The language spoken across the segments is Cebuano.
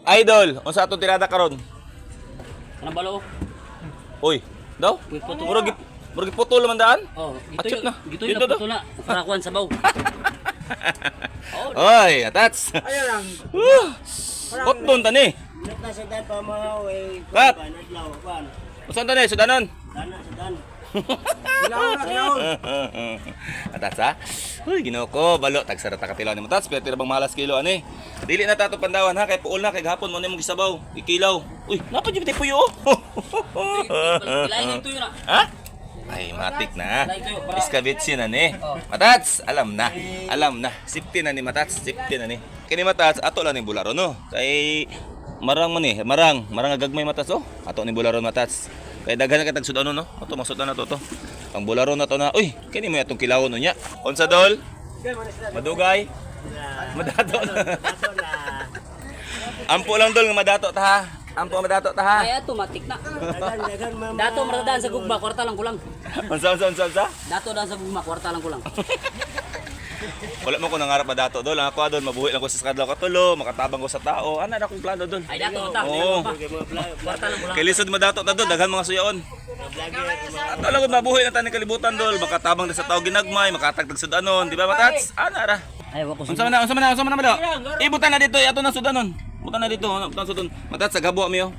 Idol, unsa atong tirada karon? Anong balo? Uy, daw? Uy, putol. Murag giputol man daan. Oh, Achot gituyo na. Gituyo Dito na daw. putol na. Para kuan sabaw. Oy, atats. Ayan lang. Woo! Hot doon tani. Minot na sa dan pa mga eh. Kat! Adlaw, kuan. Unsa tani sudanon? Dana sa dan. Kilawon na, kilawon. Atats ha? Uy, Ginoo ko, balo tagsara ta katilaw ni mo tats, pero tira bang malas kilo ani. Dili na tato pandawan ha, kay puol na kay gahapon mo ni mong gisabaw, ikilaw. Uy, napa jud puyo. Ilain yung tuyo na. Ha? Ay, matik na. Iskabitsi na ni. Matats, alam na. Alam na. Safety na ni Matats, safety na ni. Kini Matats, ato lang ni bularo no. Kay marang man ni, marang, marang nga gagmay Matats oh. Ato ni bularo Matats. Kay daghan na kitag sudan no. Ato masudan na to to. Ang bularo na to na. Uy, kini mo atong kilawon no nya. Unsa dol? Madugay. Madato. Dato na. Ampo lang dol nga madato ta ha. Ampo madato ta ha. Ay, automatic na. Dagan, dagan mama. Dato maradaan sa gugma, kwarta lang kulang. Unsa unsa unsa unsa? Dato daan sa gugma, kwarta lang kulang. Wala mo ko nangarap madato dol. Ang ako dol, mabuhi lang ko sa kadlaw katulo, makatabang ko sa tao. Ana na akong plano dol. Ay, dato ta. Oo. Kwarta lang kulang. Kay lisod madato ta dol, daghan mga suyaon. Ato lang gud mabuhi na taning kalibutan dol, makatabang na sa tao ginagmay, makatagtag sudanon, di ba Matats? Ana ra. Ay, wa ko Unsa man na, unsa man na, unsa man na mado? Ibutan na dito, ato na sudanon. Butan na dito, ano, butan sudon. Matats sa gabo mi oh.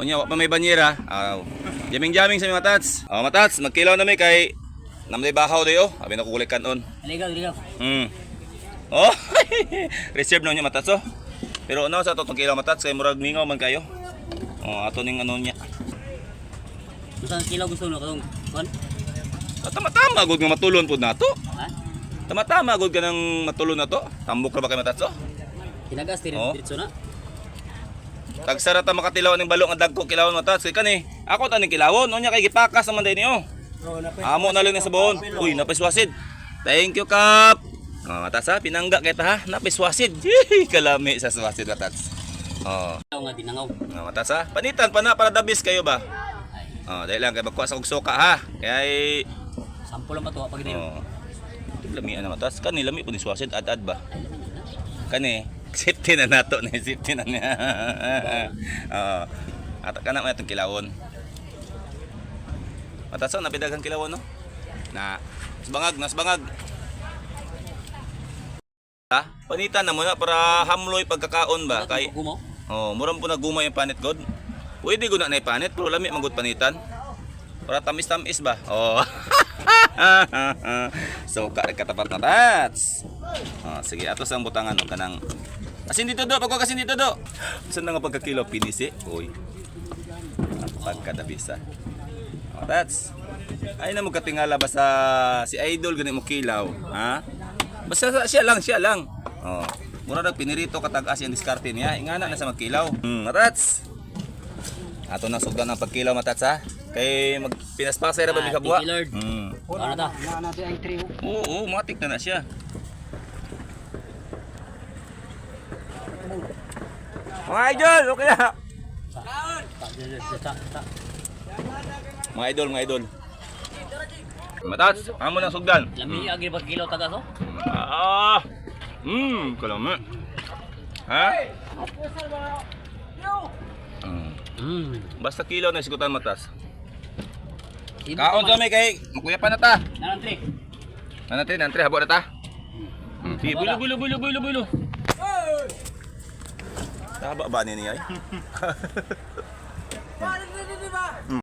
Unya wa pa may banyera. Aw. Jaming-jaming sa mi Matats. Oh, Matats, magkilaw na mi kay namlay bahaw dayo. Abi na kukulik kanon. Ligaw, ligaw. Oh, reserve na niya Matats oh. Pero ano sa ato tong kilaw Matats kay murag mingaw man kayo. Oh, ato ning ano niya. Unsa ang kilaw gusto no katong kuan? Tama-tama gud nga matulon pud nato. Ha? Tama-tama gud ka nang matulon na to. Tambok ra ba kay Matats oh? Tinagas diri Oo. diretso na. Tagsara ta makatilaw ning balok nga dagko kilawon Matats kay kani. Ako ta ning kilawon, unya kay gipakas naman day niyo. Amo na lang ni sa buon. Uy, napiswasid. Thank you, Kap. Oh, Matats ha, pinangga kita ha. Napiswasid. Yee, kalami sa swasid Matats. Oh. Kilaw nga dinangaw. Oh, Matats ha. Panitan pa na para dabis kayo ba? Oh, dahil lang kay magkuha sa og suka ha. Kay Sampo lang pa to pag dili. oh. Lami na Matats. Kani lami po ni swasid ad-ad ba? Kani safety na nato ni safety na niya. Oo. Ata kana may atong kilawon. Matats oh, napidaghang kilawon no? Na bangag, nas bangag. Ha? Panitan na muna para hamloy pagkakaon ba kay Gumo. Oh, murang po nagumay yung panit god. Pwede gud na na panit pero lami man gud panitan. Para tamis-tamis ba? Oh. So ka katapat na tats. Oh, sige ato sa butangan og kanang Asin dito do, pagkuha kasin dito do. Saan na nga pagkakilo pinisi? Uy. Pagkadabisa. Oh, tats. Ay na mo katingala basta si idol gani mo kilaw, ha? Basta siya lang, siya lang. Oh. Mura nag pinirito katag-as yung diskarte niya. Ingana na sa magkilaw. Matats. Ato na sugdan ang pagkilaw Matats ha. Kay mag pinaspasay ra ba mi Ah, kabuha? thank you, Lord. Ano ta? Na natin ang trio. Oo, oo, matik na na siya. Mga idol, okay na. Ta, ta, ta, ta. Mga idol, mga idol. Matats, amo ng sugdan. Lami agi pag kilaw tagas oh. Ah. Kalami. Ha? Basta kilaw na sigutan Matas. Kaon sa may kay makuya pa na ta. Nanantri. Nanatre, nantre habo na ta. Sige, bulo bulo bulo bulo bulo. Taba ba ni niya? Ay?